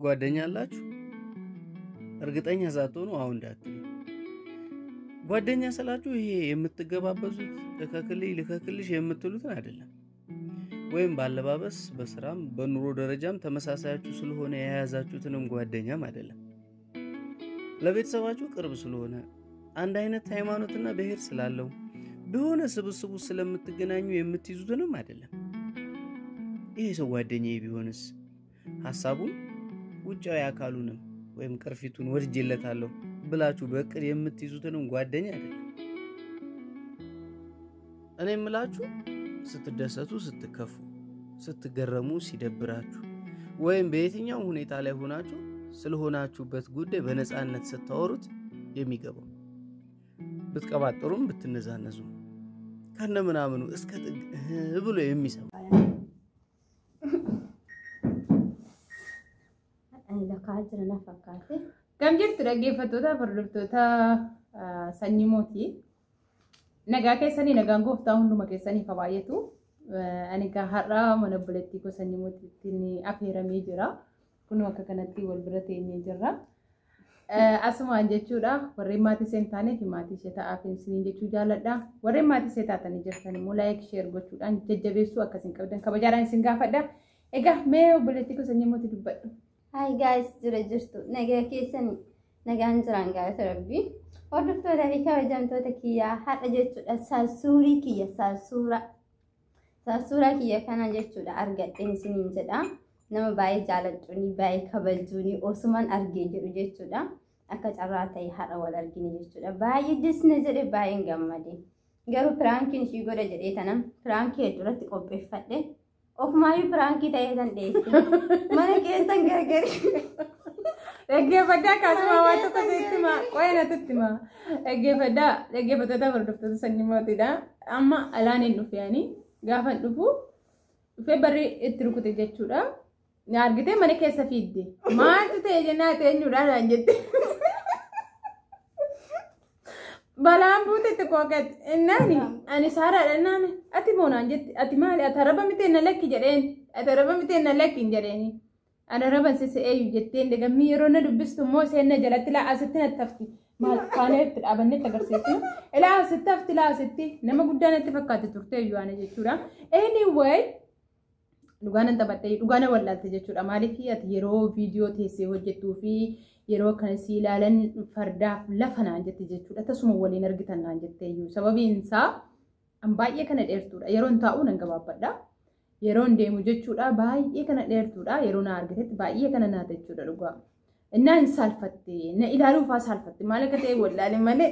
ጓደኛ አላችሁ? እርግጠኛ ሳትሆኑ አሁን እንዳትሉ። ጓደኛ ስላችሁ ይሄ የምትገባበዙት እከክልኝ ልከክልሽ የምትሉትን አይደለም። ወይም ባለባበስ በስራም በኑሮ ደረጃም ተመሳሳያችሁ ስለሆነ የያዛችሁትንም ጓደኛም አይደለም። ለቤተሰባችሁ ቅርብ ስለሆነ፣ አንድ አይነት ሃይማኖትና ብሔር ስላለው፣ በሆነ ስብስቡ ስለምትገናኙ የምትይዙትንም አይደለም። ይሄ ሰው ጓደኛዬ ቢሆንስ ሐሳቡን ውጫዊ አካሉንም ወይም ቅርፊቱን ወድጄለታለሁ ብላችሁ በእቅድ የምትይዙትንም ጓደኛ አይደለም። እኔ የምላችሁ ስትደሰቱ፣ ስትከፉ፣ ስትገረሙ፣ ሲደብራችሁ ወይም በየትኛውም ሁኔታ ላይ ሆናችሁ ስለሆናችሁበት ጉዳይ በነፃነት ስታወሩት የሚገባው፣ ብትቀባጥሩም ብትነዛነዙም ከነ ምናምኑ እስከ ጥግ ብሎ የሚሰማ። Kam jirtu dhaggeeffattoota, hordoftoota Sanyii Mootii? Nagaa keessanii? Nagaan gooftaa hunduma keessaniif haa baay'atu. Ani egaa har'a mana obboleettii koo Sanyii Mootiitti affeeramee jira. Kun akka kanatti wal bira teenyee jirra. Asumaan jechuudha, warreen maatii ishee hin taanee fi maatii ishee ta'aaf isiniin jechuu jaalladha. Warreen maatii ishee taatanii jirtan immoo like, share gochuudhaan jajjabeessuu akkasiin qabdan kabajaadhaan isin gaafadha. Egaa mee obboleettii koo Sanyii Mootii, dubbadhu. Hi guys, jira jirtu? Nagaa keessanii? Nagaan jiraan, gaafata rabbii. Hordoftoota fi kabajamtoota kiyyaa, har'a jechuudha saarsuurii kiyya, saarsuuraa kiyya kana jechuudha argadheen isiniin jedha. Nama baay'ee jaaladhuuni, baay'ee kabajuuni osuman argee jedhu jechuudha. Akka carraa ta'e har'a wal argine jechuudha. Baay'ee disna jedhe, baay'een gammade. Garuu prankiin ishii godha jedhee tanan prankii hedduu irratti qopheeffadhe. Ofumaayyuu prankii ta'ee tan dhiyeesse. Mana keessan gargari. Dhaggeeffadhaa, kaasuma waan tokko sitti himaa, qo'ee natti himaa. Dhaggeeffadhaa, dhaggeeffattoota, hordoftoota Sanyii Mootiidha. Amma alaan hin dhufe, ani gaafa dhufu dhufee barri itti rukute jechuudha. Na argitee mana keessa fiidde. Maaltu ta'e jennaa, ta'e eenyudha naan jette. Balaan buute itti kooqate. Innaani ani saaraadha innaan, ati moo naan jette, ati maali, ati araba mitee na lakki jedheen, ati araba mitee na lakki hin jedheeni. Ani araban sise eeyyu jetteen dagammii yeroo na dubbistu immoo isheen na jalatti laa asitti natti hafti. Maal faana itti dhaabannee itti agarsiisnu. Ilaa asitti hafti, laa asitti nama guddaa natti fakkaate turte iyyuu ana jechuudha. Anyway, dhugaa nan taphadhe, dhugaa na wallaalte jechuudha. Maaliif ati yeroo viidiyoo teessee hojjettuu fi yeroo akkana si ilaalan fardaaf lafa naan jette jechuudha. Tasuma waliin argitan naan jette iyyuu. Sababiin isaa an baay'ee kana dheertuudha. Yeroon taa'u nan gabaabbadha. Yeroon deemu jechuudha baay'ee kana dheertuudha. Yeroo na argitetti baay'ee kana naata jechuudha dhugaa. Innaa hin saalfatte, na ilaaluufaa saalfatte, maal akka ta'e wallaale malee.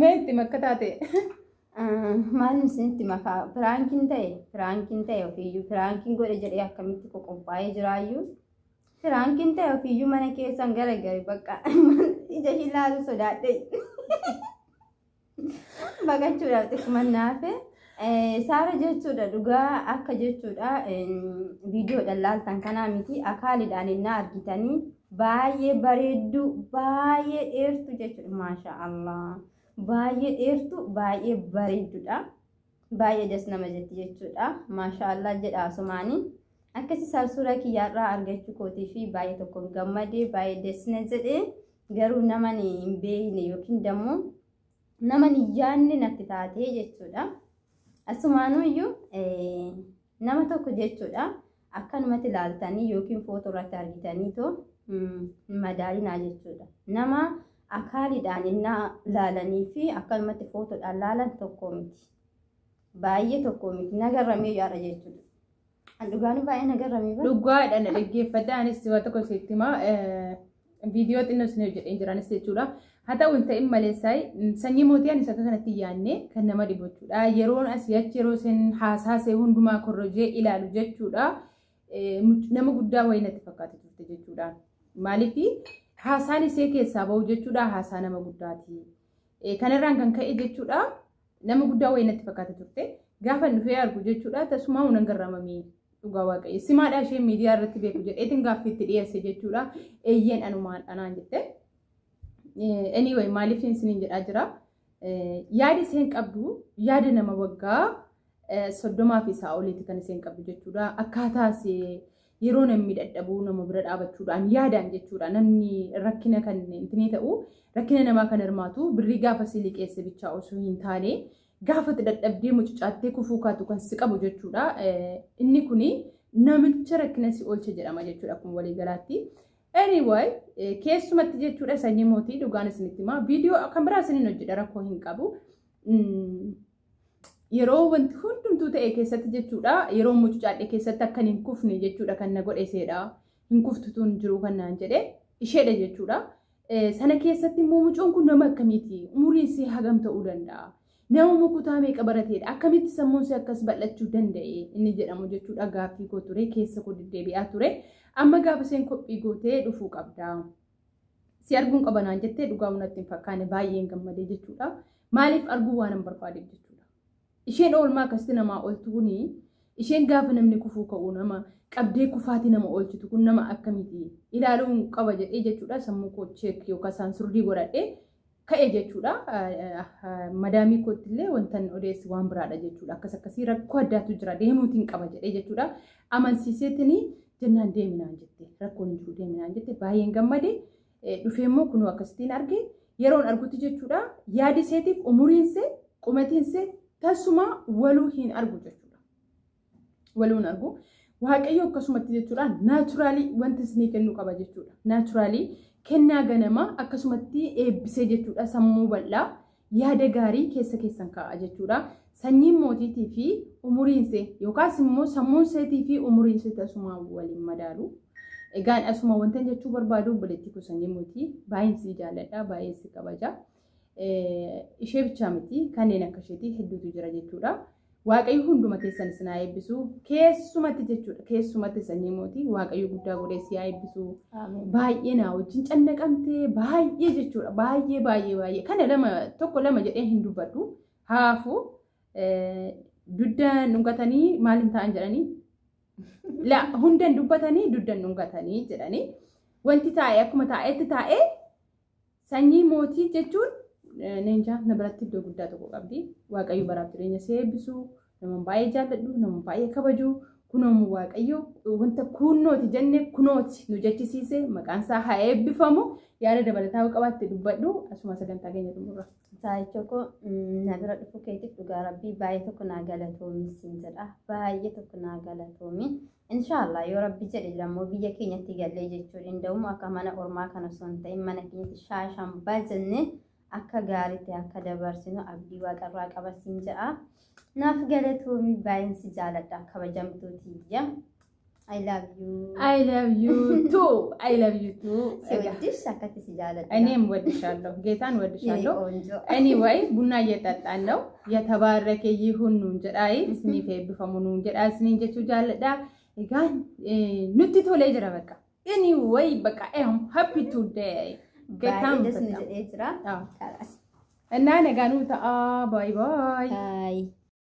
Mee itti makka taate. Maal isinitti makaa, prankiin ta'e, prankiin ta'e ofiiyyuu prankiin godhe jedhee akkamitti qoqophaa'ee jiraayyuu, prankiin ta'e ofiiyyuu mana keessan garagari, bakka ija ilaalu sodaadhe baqachuudhaaf xiqquma naafe. Saara jechuudha, dhugaa akka jechuudha viidiyoodhaan laaltan kanaa miti, akaaliidhaan innaa argitanii baay'ee bareedduu, baay'ee dheertu jechuudha, maasha Allah, baay'ee dheertu, baay'ee bareedduudha, baay'ee das nama jetti jechuudha, maasha Allah jedha. Asumaanii akkasi saarsuura kiyyaarraa argachuu kootii fi baay'ee tokko gammadee, baay'ee desna jedhee, garuu nama hin beekne yookiin dammoo nama hin yaadne natti taatee jechuudha. Asumaanuyyuu nama tokko jechuudha akkanumatti ilaaltanii yookiin footoo irratti argitanii too madaalinaa jechuudha. Nama akaaliidhaan innaa laalanii fi akkanumatti footoodhaan laalan tokko miti. Baay'ee tokko miti. Nagarramee yaada jechuudha. Dhugaan baay'ee nagarramee bara. Dhugaadha, na dhaggeeffadha. Anis waan tokko sitti himaa, viidiyoo xinnoo isin hojjedheen jiranis jechuudha. Haa ta'u hin ta'in maleessaa, Sanyii Mootii anis akka kanatti yaadne kan nama dhibu jechuudha. Yeroon asii achi yeroo isin haasaasee hundumaa korrojee ilaalu jechuudha. Nama guddaa wayii natti fakkaate turte jechuudha. Maaliif haasaan isee keessaa bahu jechuudha haasaa nama guddaati. Kanarraan kan ka'e jechuudha nama guddaa wayii natti fakkaate turte. Gaafa dhufee argu jechuudha tasuma nan garramamee, dhugaa waaqayyo. Simaadhaa ishee miidiyaa irratti beeku jedheetiin gaaffii itti dhiyeesse jechuudha. Eeyyeen, anumaan dhanaan jette. Anyway, maaliif isiniin jedhaa jira. Yaadi isheen qabdu yaada nama waggaa 30 fi isaa oliiti kan isheen qabdu jechuudha. Akkaataa ishee Yeroo namni dadhabu nama bira dhaabachuudhaan yaadaan jechuudha. Namni rakkina kan intinii ta'u rakkina namaa kan hirmaatu birrii gaafa si liqeesse bichaa osoo hin taane gaafa dadhabdee mucucaattee kufuu kaatu kan si qabu jechuudha. Inni kuni namicha rakkina si oolche jedhama jechuudha akkuma waliigalaatti. Anyway, keessumatti jechuudha sanyii mootii dhugaan isinitti himaa. Viidiyoo kan biraa isiniin hojjedha rakkoo hin qabu. Yeroo wanti hundumtuu ta'e keessatti jechuudha yeroo mucucaadhe keessatti akkan hin kufne jechuudha kan na godhe iseedha. Hin kuftutuun jiru kan naan jedhe isheedha jechuudha. Sana keessatti immoo mucoon kun nama akkamiiti? Umuriin isee hagam ta'uu danda'a? Nama kutaa meeqa barateedha? Akkamitti sammuun isee akkas bal'achuu danda'e? Inni jedhamu jechuudha gaaffii koo ture keessa koo deddeebi'aa ture. Amma gaafa isheen qophii gootee dhufuu qabda. Si arguun qaba naan jettee dhugaa natti hin fakkaanne baay'een gammadee jechuudha. Maaliif arguu waan hin barbaadeef jechuudha. Isheen oolmaa akkasitti namaa ooltu kuni isheen gaafa namni kufuu ka'u nama qabdee kufaatii nama oolchitu kun nama akkamiiti ilaaluun qaba jedhee jechuudha sammuu koo check yookaan saansurdii godhadhee ka'e jechuudha. Madaamii kootti illee wantan odeessi waan biraadha jechuudha. Akkas akkasii rakkoo addaatu jira deemuutiin qaba jedhee jechuudha. Amansiiseetinii jennaan deeminaan jette rakkoon hin jiru deeminaan jette baay'een gammade dhufee immoo kunuu akkasittiin arge yeroon argutti jechuudha yaadi iseetiif umuriin qumatiin see tasuma waluu hin argu jechuudha. Waluu hin argu. Waaqayyo akkasumatti jechuudha naturally wanti isinii kennuu qaba jechuudha. Naturally kennaa ganamaa akkasumatti eebbisee jechuudha sammuu bal'aa yaada gaarii keessa keessan kaa'a jechuudha. Sanyiin mootiitii fi umuriin see yookaas immoo sammuun seetii fi umuriin see tasuma waliin madaalu. Egaan asuma wanta jechuu barbaadu obboleettii koo sanyii mootii baay'een si jaalladha baay'een si kabaja. Ishee bichaa miti kanneen akka isheetii hedduutu jira jechuudha. Waaqayyo hunduma keessan isin haa eebbisu. Keessumatti jechuudha. Keessumatti sanyii mootii Waaqayyo guddaa godhee si haa eebbisu. Baay'ee naa wajjin cannaqamtee baay'ee jechuudha. Baay'ee baay'ee baay'ee. Kana lama tokko lama jedhee hin dubbadhu. Haafu dugdaan dhungatanii maaliin ta'an jedhanii? La hundan dubbatanii dugdaan dhungatanii jedhanii. Wanti taa'e akkuma taa'etti taa'ee sanyii mootii jechuun neenjaa na biratti iddoo guddaa tokko qabdi. Waaqayyo baraaf jireenya si eebbisu. Nama baay'ee jaalladhu, nama baay'ee kabaju. Kunoomu Waaqayyo wanta kunnooti jenne kunooti nu jechisiise maqaan isaa haa eebbifamu. Yaada dabalataa yoo qabaatte dubbadhu asuma sagantaa keenya xumurra. Saayichoo koo na bira dhufuu keetiif dhugaa rabbii baay'ee tokko naa galatoomi siin jedha. Baay'ee tokko naa galatoomi. Inshaallah yoo rabbi jedhe immoo biyya keenyatti gallee jechuu danda'u akka mana ormaa kana osoo hin ta'in mana keenyatti shaashaan baajannee akka gaariitti akka dabarsinu abdii waaqarraa qaba siin jedha. Naaf galatoomi baay'een si jaaladha kabajamtuutiyya. I love you. I love you too. I love you too. ሲወድሽ akkatti si jaaladha. እኔም ወድሻለሁ፣ ጌታን ወድሻለሁ። ቆንጆ Anyway ቡና እየጠጣን ነው። የተባረከ ይሁን nuun jedhaa isiniif eebbifamu nuun jedhaa isiniin jechuu jaalladha. Egaan nutti tolee jira bakka. Anyway bakka I am happy today. ጌታን baay'ee das nu በጣም jedhee jira. አዎ። Kalaas. እና nagaa nuu ta'a. Bye bye. Bye.